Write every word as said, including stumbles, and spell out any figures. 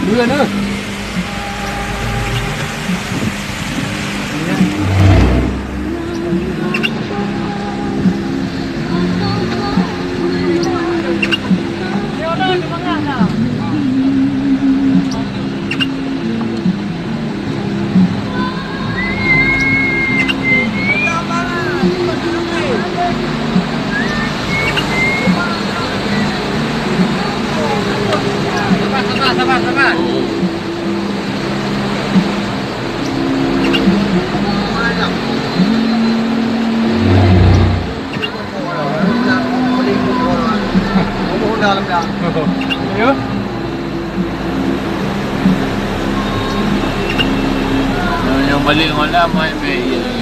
Dua na. Sabar, sabar, sabar, sabar. Yo. Nyang balik ngon lam, mai, mai.